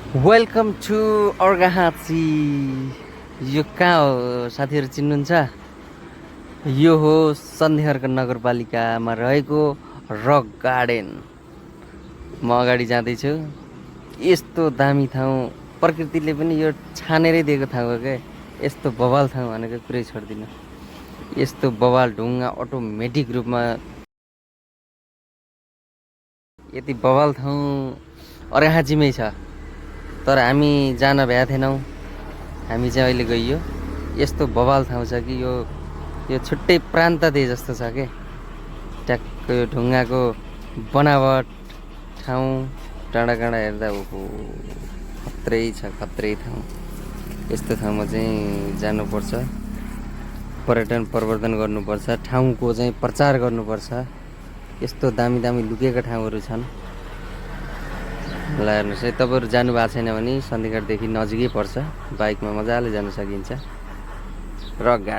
Welcome to अर्घाहाँची। यो कहाँ हो साथीहरू चिन्नुहुन्छ? यो हो सन्धिखर्क नगरपालिकामा रहेको रक गार्डन। म अगाडि जाँदैछु। यस्तो दामी ठाउँ, प्रकृतिले पनि यो छानेरै दिएको ठाउँ हो क्या। यस्तो बवाल ठाउँ भनेको कुरै छोड्दिनँ। यस्तो बवाल ढुङ्गा अटोमेटिक रूपमा यति बवाल ठाउँ अर्घाहाँचीमै छ, तर हामी जान भ्या थिएनौँ। हामी चाहिँ अहिले गइयो। यस्तो बवाल ठाउँ छ कि यो छुट्टै प्रान्त दिए जस्तो छ के। ट्याक्क यो ढुङ्गाको बनावट, ठाउँ टाढा टाढा हेर्दा ओहो खत्रै छ, खत्रै ठाउँ। यस्तो ठाउँमा चाहिँ जानुपर्छ, पर्यटन प्रवर्धन गर्नुपर्छ, ठाउँको चाहिँ प्रचार गर्नुपर्छ। यस्तो दामी दामी लुकेका ठाउँहरू छन्। ल हेर्नुहोस् है, तपाईँहरू जानु भएको छैन भने सन्धिखर्कदेखि नजिकै पर्छ, बाइकमा मजाले जान सकिन्छ। Rock garden.